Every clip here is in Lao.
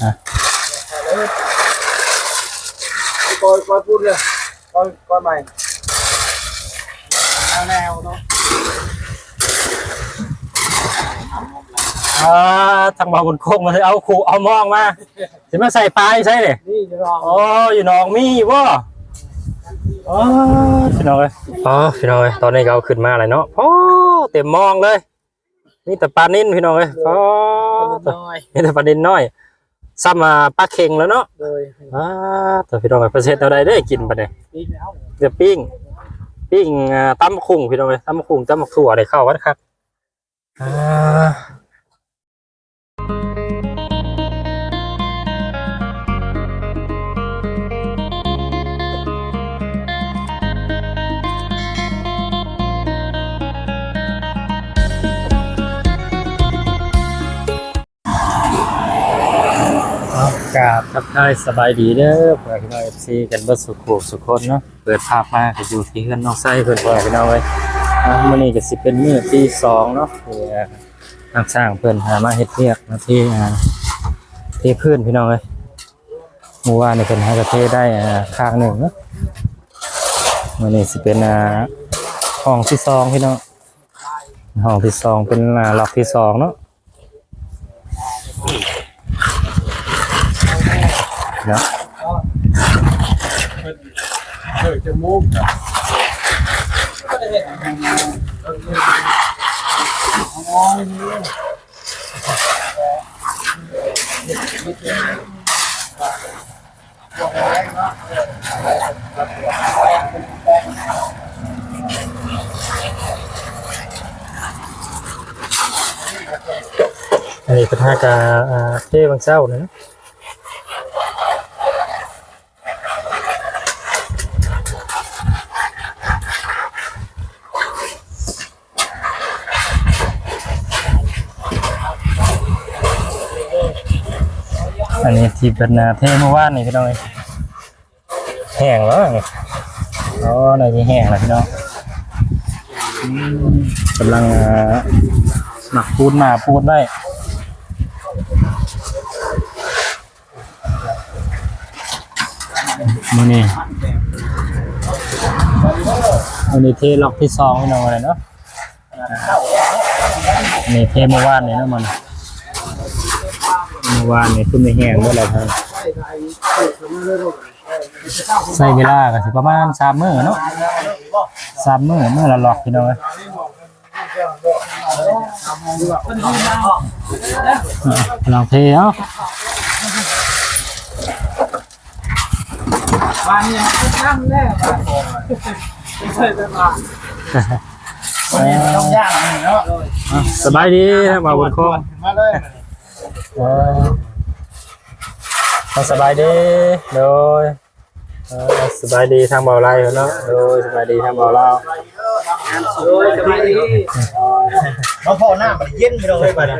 ອ່ະ ກ່ອຍ ກ່ອຍປູນເລີຍ ກ່ອຍ ກ່ອຍໃໝ່ ແນວເນາະ ອ່າ ທາງບ່າວບຸນຄົງມາເອົາຄຸເອົາມອງມາ ຊິມາໃສ່ປາຢູ່ໃສນີ້? ນີ້ຢູ່ໜອງ ອໍ ຢູ່ໜອງມີບໍ່? ອໍ ພີ່ນ້ອງເອີຍ ອໍ ພີ່ນ້ອງເອີຍ ຕອນນີ້ກໍເອົາຂຶ້ນມາແລ້ວເນາະ ໂອ້ ເຕັມມອງເລີຍ ມີແຕ່ປານິນພີ່ນ້ອງເອີຍ ໂອ້ ປານິນນ້ອຍ ມີແຕ່ປານິນນ້ອຍ ຊ້ຳ ອ່າ ປາເຂັງແລ້ວເນາະ ໂດຍ ອ່າ ແຕ່ພີ່ນ້ອງເອີຍ ເພິ່ນເຮັດແນວໃດເດ້ກິນບັດນີ້? ປີ້ງແລ້ວ ດຽວປີ້ງ ປີ້ງ ອ່າ ຕຳບັກຫຸ່ງພີ່ນ້ອງເອີຍ ຕຳບັກຫຸ່ງ ຕຳບັກຖົ່ວໄດ້ເຂົ້າກັນຄັກ ອ່າ ເອົາ ກາບທັກທາຍສະບາຍດີເດີ ພໍ່ແມ່ພີ່ນ້ອງ ເອັຟຊີ ກັນເບິດສູ່ຄູ່ສູ່ຄົນເນາະ ເປີດພາບມາກໍຢູ່ທີ່ເຮືອນນ້ອງໄຊເພິ່ນ ພໍ່ແມ່ພີ່ນ້ອງເອີຍ ອ່າ ມື້ນີ້ກໍຊິເປັນມື້ທີສອງເນາະ ທີ່ ອ່າ ທາງຊ່າງເພິ່ນຫາມາເຮັດວຽກມາເທ ອ່າ ເທພື້ນພີ່ນ້ອງເອີຍ ມື້ວານນີ້ເພິ່ນຫາກໍເທໄດ້ ອ່າ ຂ້າງໜຶ່ງເນາະ ມື້ນີ້ຊິເປັນ ອ່າ ຫ້ອງທີສອງພີ່ນ້ອງ ຫ້ອງທີສອງເປັນ ອ່າ ລັອກທີສອງເນາະ ເນາະ ເອີ ຈະມຸງ ອັນນີ້ເພິ່ນຫາກະ ອ່າ ເທຫວ່າງເຊົ້ານີ້ນະ. ອັນນີ້ທີ່ເພິ່ນເທມື້ວານນີ້ພີ່ນ້ອງເອີຍ ແຫ້ງແລ້ວນີ້ ອໍ ໜ້າຈະແຫ້ງແລ້ວພີ່ນ້ອງ ອືມ ກຳລັງ ອ່າ ໝັກປູນ ໝາປູນໄວ້. ມື້ນີ້ ມື້ນີ້ເທລັອກທີສອງພີ່ນ້ອງເອີຍເນາະ ນີ້ເທມື້ວານນີ້ເນາະ ມື້ ມື້ວານນີ້ຄືໄດ້ແຫ້ງເບິດແລ້ວ ໃຊ້ເວລາກໍຊິປະມານສາມມື້ເນາະ ສາມມື້ ມື້ລະລັອກພີ່ນ້ອງເອີຍ. ອ່າ ກຳລັງເທເອົາ ບາດນີ້ມັນກໍທັງແລ້ວ ບໍ່ໄດ້ແບບວ່າ ບໍ່ໄດ້ຕ້ອງຢ້ານເນາະ. ອ່າ ສະບາຍດີທ່ານບ່າວບຸນຄົງ ມາເລີຍ ເອີ ສະບາຍດີ ໂດຍ. ເອີ ສະບາຍດີທາງບ່າວໄລເນາະ ໂດຍ ສະບາຍດີທາງບ່າວລາວ ໂດຍ ສະບາຍດີ ມາພໍ້ນ້ຳມັນເຢັນພີ່ນ້ອງເອີຍ ບາດນີ້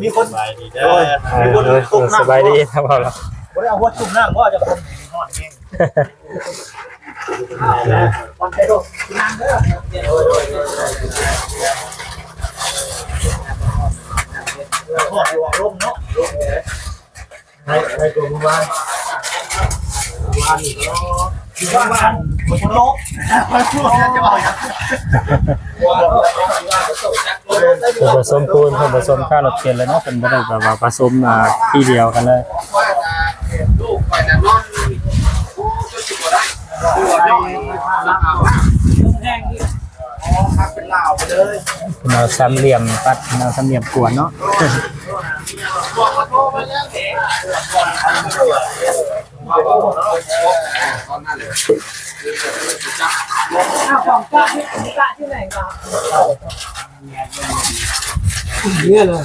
ມີຄົນ ສະບາຍດີເດີ ໂດຍ ມີຄົນ ເອີ ຕົກນ້ຳ ສະບາຍດີທາງບ່າວລາວ ບໍ່ໄດ້ເອົາຫົວຈຸ່ມນ້ຳບໍ່ ເຈົ້າຄົນຮ້ອນແຮງ ຮ້ອນຢູ່ວ່າລົມເນາະ ໃຫ້ ໃຫ້ຕົວເມື່ອວານ ເມື່ອວານນີ້ກໍຢູ່ບ້ານ ຝົນຕົກ ຈະເວົ້າຫຍັງ ເພິ່ນປະສົມປູນ ເພິ່ນປະສົມຄ່າລົດເຂັນແລ້ວເນາະ ເພິ່ນບໍ່ໄດ້ແບບວ່າປະສົມ ອ່າ ທີ່ດຽວກັນເລີຍ. ເປັນແນວສາມຫຼ່ຽມຕັດ ເປັນແນວສາມຫຼ່ຽມກວນເນາະ. ເນຍເລີຍ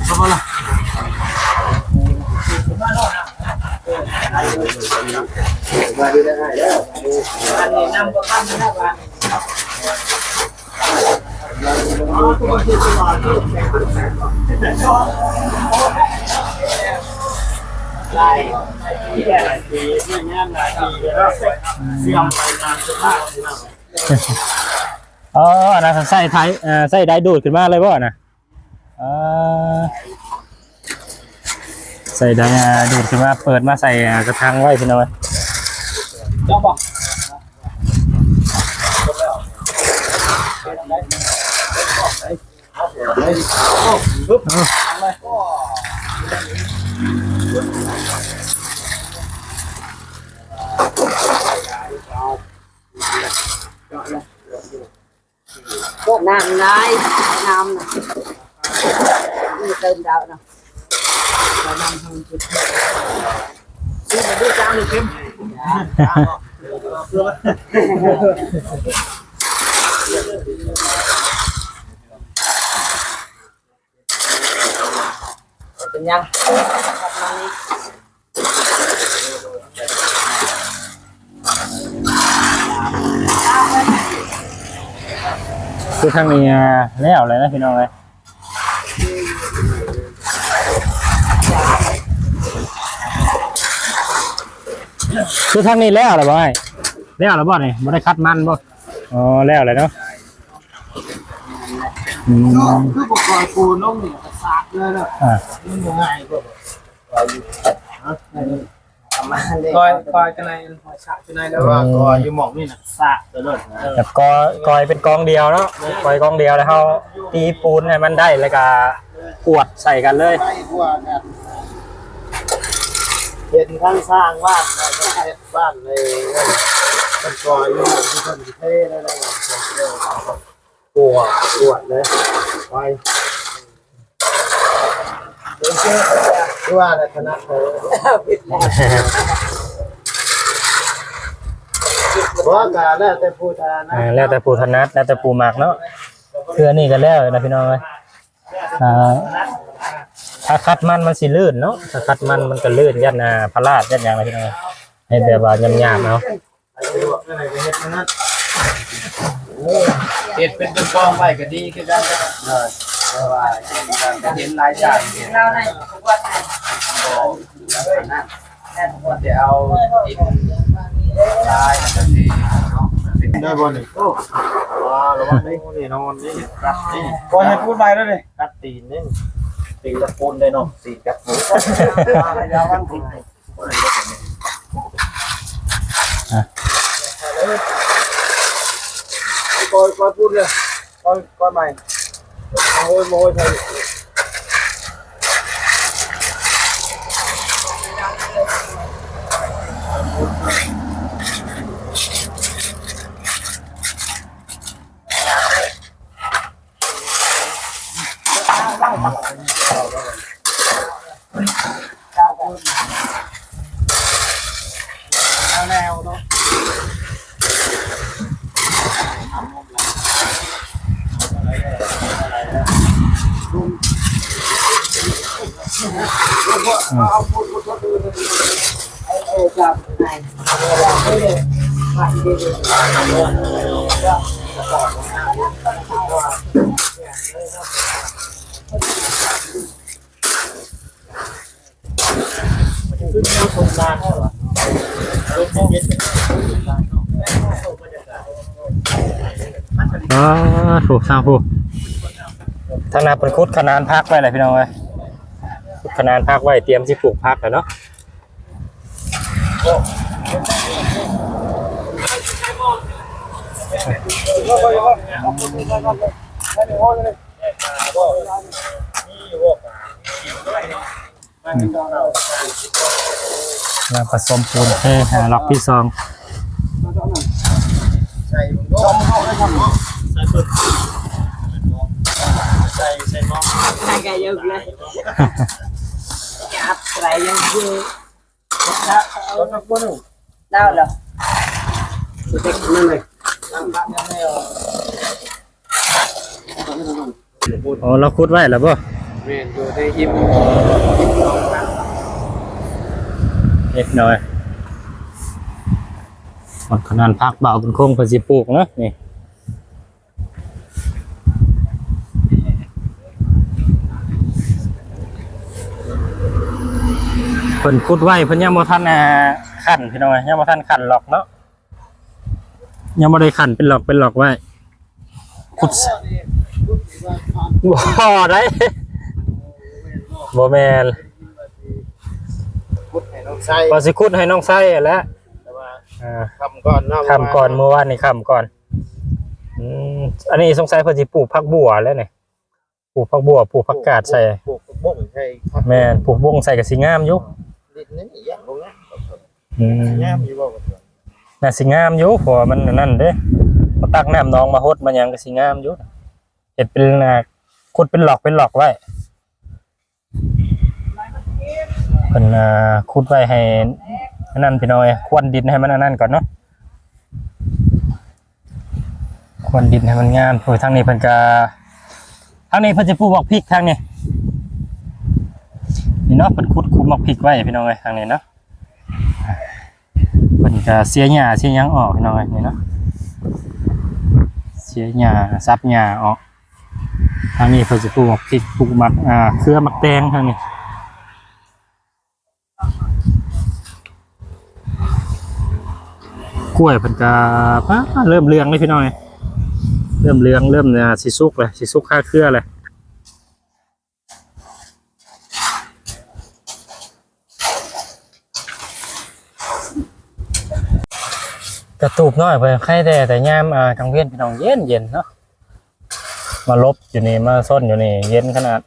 ເຂົ້າມາລະ ອັນນີ້ນຳກໍທັນແລ້ວບາດນີ້. ອໍ ອັນນັ້ນໃຊ້ໄຖ ເອີ ໃຊ້ໄດດູດຂຶ້ນມາເລີຍບໍ່ນະ? ເອີ ໃສ່ໄດ້ ອ່າ ດູດຂຶ້ນມາ ເປີດມາໃສ່ ອ່າ ກະຖາງໄວ້ ພີ່ນ້ອງເອີຍ. ເຈົ້າບໍ່? ໂອ້ ນ້ຳຫຼາຍ ນ້ຳນະ ມີເຕີມດາວນະ ນ້ຳເພິ່ນ ຊິມາດູຈາງນີ້ເຄັມ ເປັນຫຍັງ? ຄືທາງນີ້ ອ່າ ແລ້ວແລ້ວນະ ພີ່ນ້ອງເອີຍ. ຄືທາງນີ້ແລ້ວແລ້ວບໍ່ອ້າຍ? ແລ້ວແລ້ວບໍ່ນີ້? ບໍ່ໄດ້ຂັດມັນບໍ່? ອໍ ແລ້ວແລ້ວເນາະ. ອືມ ຄືບໍ່ຄ່ອຍປູລົງນີ້ກະສາກເລີຍເນາະ. ອ່າ ມັນບໍ່ງ່າຍບໍ່? ຄ່ອຍ ຄ່ອຍຈັ່ງໃດ ຄ່ອຍສາກຈັ່ງໃດແລ້ວ ວ່າກໍຢູ່ໝ່ອງນີ້ນະ ສາກໄປເລີຍ. ແລ້ວກໍ ກໍເປັນກອງດຽວເນາະ ກໍກອງດຽວ ແລ້ວເຮົາຕີປູນໃຫ້ມັນໄດ້ ແລ້ວກໍກວດໃສ່ກັນເລີຍ. ເຫັນທາງສ້າງບ້ານ ເຮັດບ້ານໃນ ເພິ່ນກໍຢູ່ ເພິ່ນຊິເທແລ້ວ ກວດ ກວດເລີຍ ໄວ ຄືວ່າແຫຼະ ຖະໜັດເລີຍ ບໍ່ ກະແລ້ວແຕ່ຜູ້ຖະໜັດ ເອີ ແລ້ວແຕ່ຜູ້ຖະໜັດ ແລ້ວແຕ່ຜູ້ມັກເນາະ. ຄືອັນນີ້ກະແລ້ວນະ ພີ່ນ້ອງເອີຍ. ອ່າ ຖ້າຂັດມັນ ມັນຊິລື່ນເນາະ ຖ້າຂັດມັນ ມັນກະລື່ນ ຢ້ານ ອ່າ ພະລາດ ຢ້ານຫຍັງນະ ພີ່ນ້ອງເອີຍ. ເຮັດແບບວ່າຫຍາບໆເອົາ ເຮັດເປັນກອງໄວ້ກະດີຄືກັນ ເອີ ເພາະວ່າເຫັນຫຼາຍຈານ ເຫັນລາວໃນ ແຕ່ເອົາດິນຊາຍ ໄດ້ບໍ່ນີ້? ໂອ້ ລະວັງເດ້ ນີ້ນອນນີ້ ກັດນີ້ ບໍ່ໃຫ້ປູນໄປແລ້ວນີ້ ກັດຕີນນີ້ ຕີນກັບປູນໄດ້ເນາະ ຕີນກັບປູນ ຢ່າວັງ ອ່ະ ກ້ອຍ ກ້ອຍປູນເລີຍ ກ້ອຍ ກ້ອຍໃໝ່ ມາໂຮຍ ມາໂຮຍໃສ່. ອໍ ໂອ້ ທາງພຸ້ນ ທາງນັ້ນເພິ່ນຂຸດຂະໜານຜັກໄວ້ແລ້ວ ພີ່ນ້ອງເອີຍ ຂຸດຂະໜານຜັກໄວ້ ຕຽມຊິປູກຜັກແລ້ວເນາະ. ແລ້ວປະສົມປູນເທ ອ່າ ລັອກທີສອງ ໃສ່ເບິ່ງ ໃສ່ເບິ່ງ ໃສ່ ໃສ່ໝໍ້ ໃສ່ກະເຢີກເລີຍ ອັດໄກຍັງຢູ່ ລາວລະ ເດັກນັ້ນເລີຍ ອໍ ລາວຂຸດໄວ້ແລ້ວບໍ່? ແມ່ນ ຢູ່ໃນຫິມ ຫິມໜອງ ເລັກນ້ອຍ ມັນຂະໜານຜັກບ່າວບຸນຄົງເພິ່ນຊິປູກເນາະ ນີ້ ເພິ່ນຂຸດໄວ້ ເພິ່ນຍັງບໍ່ທັນ ອ່າ ຂັ້ນ ພີ່ນ້ອງ ຍັງບໍ່ທັນຂັ້ນລັອກເນາະ ຍັງບໍ່ໄດ້ຂັ້ນເປັນລັອກເປັນລັອກໄວ້ ຂຸດ ບໍ່ໄດ້ ບໍ່ແມ່ນ ໃສ່ ວ່າຊິຂຸດໃຫ້ນ້ອງໃຊ້ຫັ້ນແຫຼະ ແຕ່ວ່າ ອ່າ ຄ່ຳກ່ອນເນາະ ຄ່ຳກ່ອນ ເມື່ອວານນີ້ຄ່ຳກ່ອນ. ອືມ ອັນນີ້ສົງໄສເພິ່ນຊິປູກຜັກບົ່ວແລ້ວນີ້ ປູກຜັກບົ່ວ ປູກຜັກກາດໃສ່ ປູກ ປູກຜັກບົ້ງໃສ່ ແມ່ນ ປູກບົ້ງໃສ່ກໍຊິງາມຢູ່ ດິນນີ້ຍັງບໍ່ງາມ ອືມ ງາມຢູ່ບໍ່? ໜ້າຊິງາມຢູ່ ເພາະວ່າມັນອັນນັ້ນເດ້ ເຮົາຕັກນ້ຳໜອງມາຫົດມາຫຍັງກໍຊິງາມຢູ່ ເຮັດເປັນ ອ່າ ຂຸດເປັນລັອກເປັນລັອກໄວ້ ເພິ່ນ ອ່າ ຂຸດໄວ້ໃຫ້ອັນນັ້ນ ພີ່ນ້ອງເອີຍ ຄວນດິນໃຫ້ມັນອັນນັ້ນກ່ອນເນາະ ຄວນດິນໃຫ້ມັນງາມ. ໂອ້ຍ ທາງນີ້ເພິ່ນກະ ທາງນີ້ເພິ່ນຈະປູກໝາກພິກ ທາງນີ້ ນີ້ເນາະ ເພິ່ນຂຸດຂຸມໝາກພິກໄວ້ ພີ່ນ້ອງເອີຍ ທາງນີ້ເນາະ. ເພິ່ນກະເສຍຫຍ້າເສຍຫຍັງອອກ ພີ່ນ້ອງເອີຍ ນີ້ເນາະ ເສຍຫຍ້າ ສັບຫຍ້າອອກ. ທາງນີ້ເພິ່ນຈະປູກໝາກພິກ ປູກໝາກ ອ່າ ເຄືອໝາກແຕງ ທາງນີ້ ກ້ວຍເພິ່ນກະ ປາ ເລີ່ມເຫຼືອງເລີຍ ພີ່ນ້ອງເອີຍ ເລີ່ມເຫຼືອງ ເລີ່ມ ອ່າ ຊິສຸກແລ້ວ ຊິສຸກຄາເຄືອແລ້ວ. ກະຕູບນ້ອຍເພິ່ນ ໃຄແດ່ ແຕ່ຍາມ ອ່າ ກາງເວັນ ພີ່ນ້ອງ ເຢັນໆເນາະ ມາຫຼົບຢູ່ນີ້ ມາຊົນຢູ່ນີ້ ເຢັນຂະໜາດ.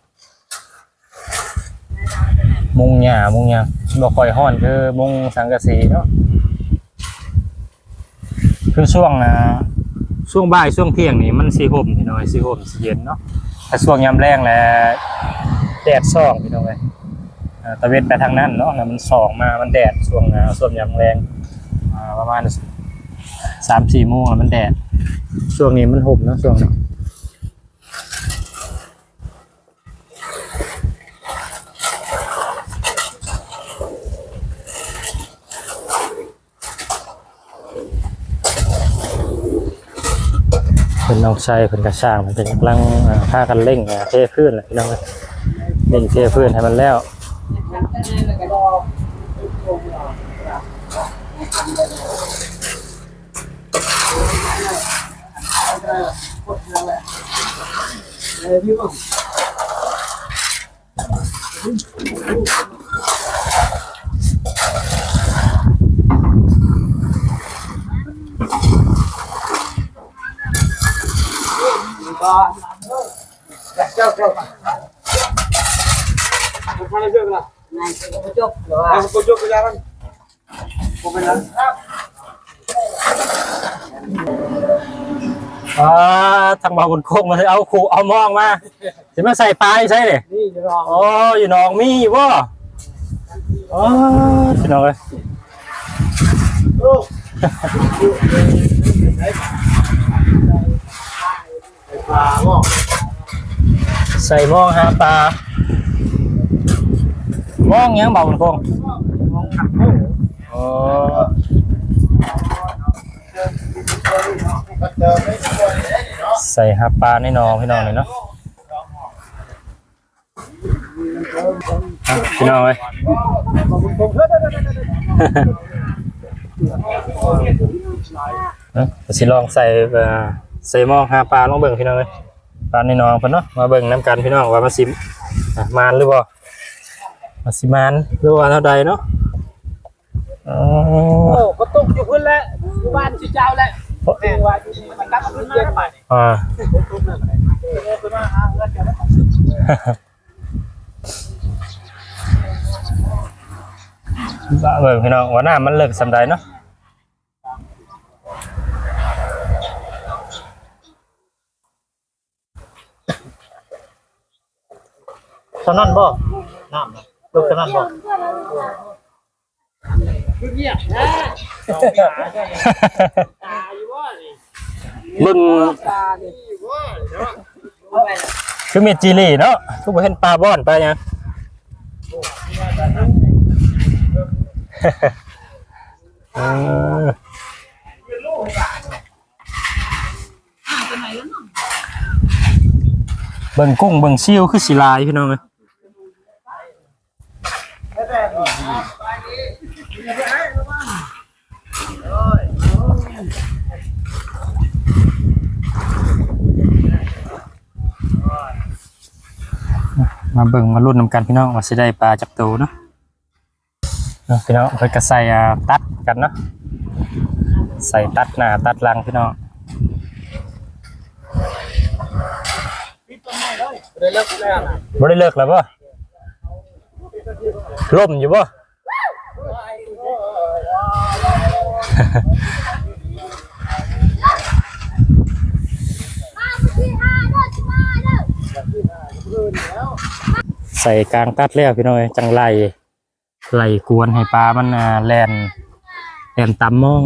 ມຸງຫຍ້າມຸງຫຍັງ ບໍ່ຄ່ອຍຮ້ອນຄືມຸງສັງກະສີເນາະ. ຄືຊ່ວງ ອ່າ ຊ່ວງບ່າຍຊ່ວງທ່ຽງນີ້ມັນຊິຮົ່ມ ພີ່ນ້ອງ ຊິຮົ່ມຊິເຢັນເນາະ. ແຕ່ຊ່ວງຍາມແລງແຫຼະ ແດດສ່ອງ ພີ່ນ້ອງເອີຍ ອ່າ ຕາເວັນໄປທາງນັ້ນເນາະ ແລ້ວມັນສ່ອງມາ ມັນແດດ ຊ່ວງ ອ່າ ຊ່ວງຍາມແລງ ອ່າ ປະມານສາມສີ່ໂມງ ແລ້ວມັນແດດ. ຊ່ວງນີ້ມັນຮົ່ມເນາະ ຊ່ວງນີ້. ເພິ່ນນ້ອງຊາຍເພິ່ນກະຊ່າງ ເພິ່ນກຳລັງ ອ່າ ພາກັນເລັ່ງ ອ່າ ເທພື້ນແຫຼະ ພີ່ນ້ອງເອີຍ ເລັ່ງເທພື້ນໃຫ້ມັນແລ້ວ. ອ່າ ທາງບ່າວບຸນຄົງມາເອົາຄຸ ເອົາມອງມາ ຊິມາໃສ່ປາຢູ່ໃສນີ້? ນີ້ຢູ່ໜອງ ອໍ ຢູ່ໜອງມີຢູ່ບໍ່? ອໍ ພີ່ນ້ອງເອີຍ ໃສ່ມອງຫາປາ ມອງຫຍັງບ່າວບຸນຄົງ? ອໍ ໃສ່ຫາປາໃນໜອງ ພີ່ນ້ອງເອີຍເນາະ. ອ່ະ ພີ່ນ້ອງເອີຍ ເອີ ຊິລອງໃສ່ ເອີ ໃສ່ມອງຫາປາລອງເບິ່ງ ພີ່ນ້ອງເອີຍ ປາໃນໜອງເພິ່ນເນາະ ມາເບິ່ງນຳກັນ ພີ່ນ້ອງ ວ່າມັນຊິ ອ່ະ ໝານຫຼືບໍ່ ວ່າຊິໝານຫຼືວ່າແນວໃດເນາະ. ອໍ ໂອ້ ກໍຕົກຢູ່ພຸ້ນແຫຼະ ຢູ່ບ້ານຊິເຈົ້າແຫຼະ ແມ່ນວ່າຢູ່ນີ້ມັນກັບຄືນເຢັນບາດນີ້ ອ່າ ເບິ່ງພີ່ນ້ອງວ່ານ້ຳມັນເລິກສ່ຳໃດເນາະ. ສ່ຳນັ້ນບໍ່? ນ້ຳນະ ເລິກສ່ຳນັ້ນບໍ່? ເບິ່ງ ຄືມີດຈີ່ຫຼີ່ເນາະ ຄືບໍ່ເຫັນປາບ່ອນປາຫຍັງ. ເອີ ເບິ່ງກຸ້ງເບິ່ງຊິວຄືຊິຫຼາຍ ພີ່ນ້ອງເອີຍ. ມາເບິ່ງມາລຸ້ນນຳກັນ ພີ່ນ້ອງ ວ່າຊິໄດ້ປາຈັກໂຕເນາະ. ພີ່ນ້ອງ ເພິ່ນກໍໃສ່ ອ່າ ຕັດກັນເນາະ ໃສ່ຕັດໜ້າຕັດຫຼັງພີ່ນ້ອງ. ບໍ່ໄດ້ເລີກແລ້ວບໍ່? ລົ້ມຢູ່ບໍ່? ໃສ່ກາງຕັດແລ້ວພີ່ນ້ອງເອີຍ ຈັ່ງໄລ່ ໄລ່ກວນໃຫ້ປາມັນ ອ່າ ແລ່ນ ແລ່ນຕາມມອງ.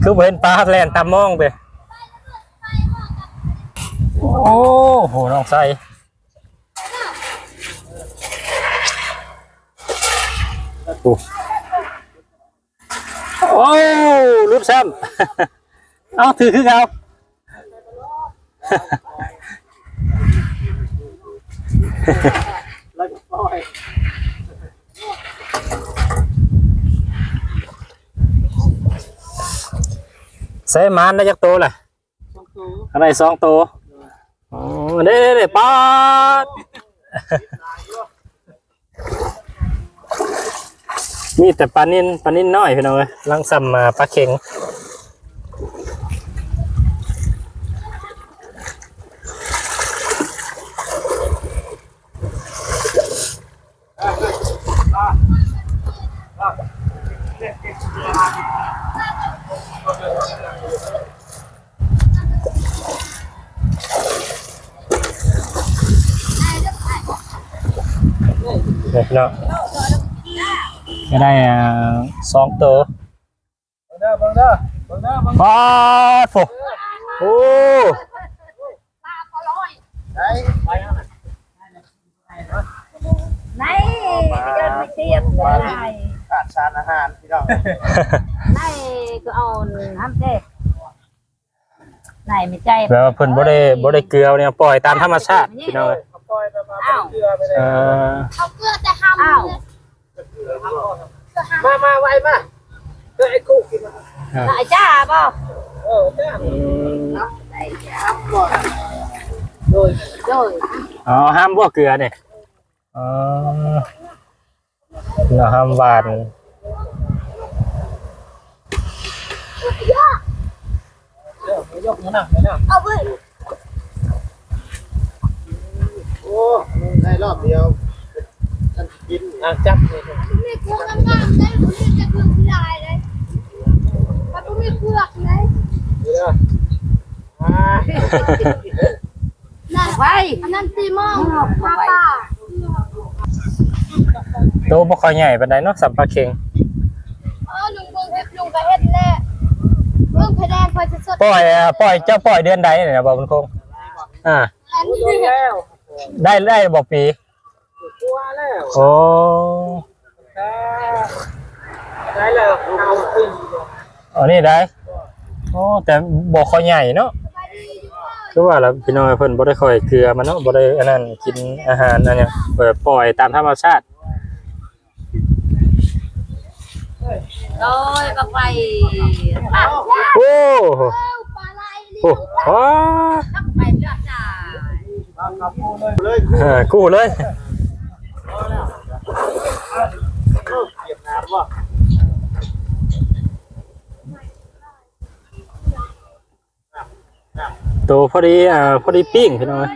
ຄືບໍ່ເຫັນປາແລ່ນຕາມມອງເດ້. ໂອ້ໂຫ ນ້ອງໃສ່ ໂອ້ ໂອ້ ຫຼຸດຊ້ຳ ເອົ້າ ຖືກຄືເກົ່າ. ໃສ່ໝານໄດ້ຈັກໂຕລະ? ສອງໂຕ ອັນໃດສອງໂຕ. ໂດຍ ອໍ ເດ້ໆໆ ປາດ ມີແຕ່ປານິນ ປານິນນ້ອຍພີ່ນ້ອງເອີຍ ລັງສ່ຳ ອ່າ ປາເຂັງ. ເນາະ ກໍໄດ້ ອ່າ ສອງໂຕ. ເບິ່ງເດີ ເບິ່ງເດີ ເບິ່ງເດີ ເບິ່ງເດີ ປາດໂທ້ ໂອ້ ໄດ້ ໄດ້ ໄດ້ ໄດ້ ຂາດສານອາຫານພີ່ນ້ອງ ໄດ້ ກໍເອົາຫັ້ນເດ້ ໄດ້ມີໃຈ ແປວ່າເພິ່ນບໍ່ໄດ້ ບໍ່ໄດ້ເກືອແນວ ປ່ອຍຕາມທຳມະຊາດພີ່ນ້ອງເອີຍ ເອົາ ເອີ ເອົາເກືອແຕ່ຫຳ ເອົາ ມາ ມາ ໄວມາ ເອີ ໄອ້ກຸກິນ ອ່າ ໄດ້ຈ້າບໍ່? ເອີ ຈ້າ ອືມ ໄດ້ຈ້າບໍ່? ໂດຍ ໂດຍ ອໍ ຫ້າມບໍ່ເກືອນີ້? ອໍ ເນາະ ຫ້າມຫວານ. ໂອ້ ໄດ້ລອບດຽວ ຄັນກິນ ອ່າ ຈັບເລີຍ ມີເຄື່ອງງາມໆ ໄດ້ ບໍ່ມີແຕ່ເຄື່ອງທີ່ຫຼາຍເດ້ ມັນບໍ່ມີເຄື່ອງເດ້ ນີ້ເດີ ອ່າ. ນັ້ນ ໄວ້ ອັນນັ້ນຕີໝໍ້ ເອີ ໄວ້ ໂຕບໍ່ຄ່ອຍໃຫຍ່ປານໃດເນາະ ສ່ຳປາເຂັງ. ເອີ ລຸງເບິ່ງເຮັດ ລຸງກໍເຮັດແຫຼະ ເບິ່ງໄຟແດງ ຂ້ອຍຊິສົດ ປ່ອຍ ອ່າ ປ່ອຍ ເຈົ້າປ່ອຍເດືອນໃດນີ້ນະ ບໍ່ບຸນຄົງ? ອ່າ ອັນນີ້ ໄດ້ ໄດ້ບໍ່ປີ? ກວ່າແລ້ວ ໂອ້ ໄດ້ແລ້ວ ເກົ້າປີ ອັນນີ້ໄດ້ ໂອ້ ແຕ່ບໍ່ຄ່ອຍໃຫຍ່ເນາະ ຄືວ່າລະພີ່ນ້ອງ ເພິ່ນບໍ່ໄດ້ຄ່ອຍເກືອມັນເນາະ ບໍ່ໄດ້ອັນນັ້ນ ກິນອາຫານອັນຫຍັງ ແບບປ່ອຍຕາມທຳມະຊາດ. ໂອ້ຍ ບັກໄຟ ໂອ້ ໂອ້ ອໍ ເອີ ກູ້ເລີຍ ໂຕພໍດີ ອ່າ ພໍດີປີ້ງພີ່ນ້ອງເອີຍ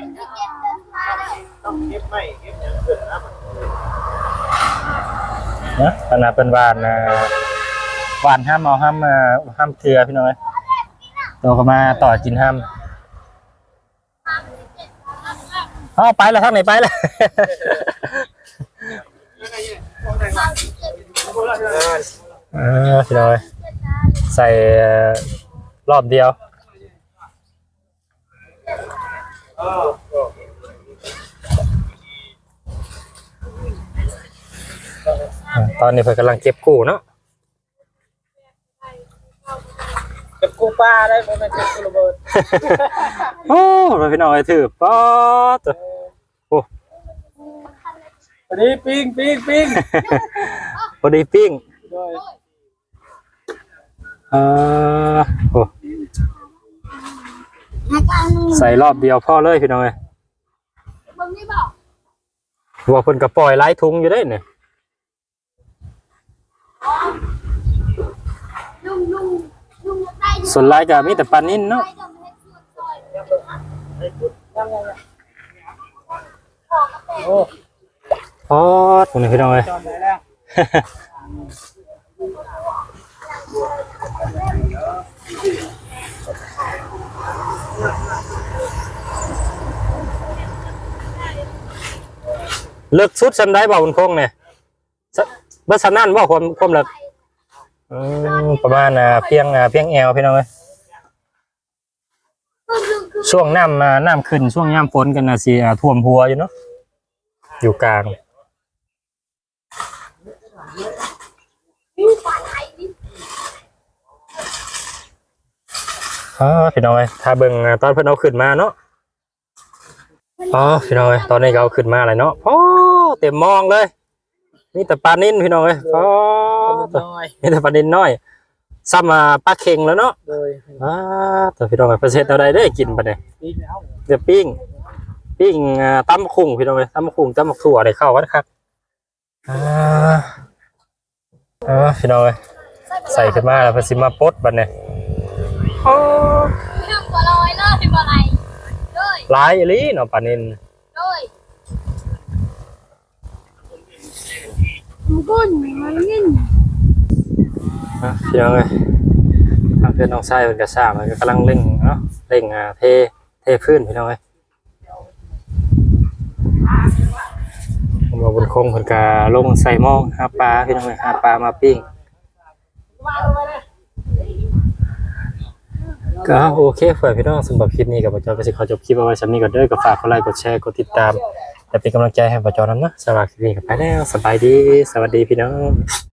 ນະ ອັນນັ້ນເພິ່ນຫວ່ານ ອ່າ ຫວ່ານຫ້ຳ ເອົາຫ້ຳ ອ່າ ຫ້ຳເກືອພີ່ນ້ອງເອີຍ ໂຕກໍມາຕໍ່ກິນຫ້ຳ. ເອົາ ໄປລະ ທາງນີ້ໄປລະ ເອີ ພີ່ນ້ອງເອີຍ ໃສ່ ເອີ ລອບດຽວ ຕອນນີ້ເພິ່ນກຳລັງເກັບກູ້ເນາະ. ປູປາໄດ້ ບໍ່ແມ່ນເຈັບກູລະເບີດ. ໂອ້ ພີ່ນ້ອງເອີຍ ຖືກ ປາດໂຕ ໂອ້ ພໍດີປີ້ງ ປີ້ງ ປີ້ງ ພໍດີປີ້ງ ໂດຍ ເອີ ໂອ້ ໃສ່ລອບດຽວພໍເລີຍ ພີ່ນ້ອງເອີຍ. ເບິ່ງນີ້ບໍ່ ວ່າເພິ່ນກໍປ່ອຍຫຼາຍທຸງຢູ່ເດ້ນີ້. ສ່ວນຫຼາຍກໍມີແຕ່ປານິນເນາະ. ໂອ້ ໂອ້ ໂຫ ນີ້ພີ່ນ້ອງເອີຍ ເລິກສຸດສ່ຳໃດບໍ່ ບຸນຄົງນີ້? ສະ ເບິດສ່ຳນັ້ນບໍ່ ຄວາມ ຄວາມເລິກ? ອືມ ປະມານ ອ່າ ພຽງ ອ່າ ພຽງແອວ ພີ່ນ້ອງເອີຍ. ຊ່ວງນ້ຳ ອ່າ ນ້ຳຂຶ້ນ ຊ່ວງຍາມຝົນກໍໜ້າຊິ ອ່າ ຖ້ວມຫົວຢູ່ເນາະ ຢູ່ກາງ. ອ່າ ພີ່ນ້ອງເອີຍ ຖ້າເບິ່ງ ອ່າ ຕອນເພິ່ນເອົາຂຶ້ນມາເນາະ. ອໍ ພີ່ນ້ອງເອີຍ ຕອນນີ້ກໍເອົາຂຶ້ນມາແລ້ວເນາະ. ໂອ້ ເຕັມມອງເລີຍ ມີແຕ່ປານິນ ພີ່ນ້ອງເອີຍ. ອໍ ປານິນນ້ອຍ ມີແຕ່ປານິນນ້ອຍ ສ່ຳ ອ່າ ປາເຂັງແລ້ວເນາະ. ໂດຍ ອ່າ ແຕ່ພີ່ນ້ອງເອີຍ ເພິ່ນຊິເຮັດແນວໃດເດ້ກິນບັດນີ້? ປີ້ງແລ້ວ ດຽວປີ້ງ ປີ້ງ ອ່າ ຕຳບັກຫຸ່ງ ພີ່ນ້ອງເອີຍ ຕຳບັກຫຸ່ງ ຕຳບັກຖົ່ວ ໄດ້ເຂົ້າກັນຄັກ. ອ່າ ເອີ ພີ່ນ້ອງເອີຍ ໃສ່ຂຶ້ນມາແລ້ວເພິ່ນຊິມາປົດບັດນີ້. ໂອ້ ຫຼາຍອີ່ຫຼີເນາະປານິນ. ໂດຍ ອ່າ ພີ່ນ້ອງເອີຍ ທາງເພື່ອນນ້ອງຊາຍເພິ່ນກໍສ້າງ ເພິ່ນກໍກຳລັງເລັ່ງເນາະ ເລັ່ງ ອ່າ ເທ ເທພື້ນ ພີ່ນ້ອງເອີຍ. ເພາະວ່າບຸນຄົງເພິ່ນກະລົງໃສ່ມອງຫາປາ ພີ່ນ້ອງເອີຍ ຫາປາມາປີ້ງ. ກໍໂອເຄ ເພື່ອນພີ່ນ້ອງ ສຳລັບຄລິບນີ້ກໍ ບ່າວຈອຍກໍຊິຂໍຈົບຄລິບເອົາໄວ້ສ່ຳນີ້ກ່ອນເດີ. ກໍຝາກກົດໄລ ກົດແຊ ກົດຕິດຕາມ ແລະ ເປັນກຳລັງໃຈໃຫ້ບ່າວຈອຍນຳເນາະ. ສຳລັບຄລິບນີ້ກໍໄປແລ້ວ ສະບາຍດີ ສະຫວັດດີພີ່ນ້ອງ.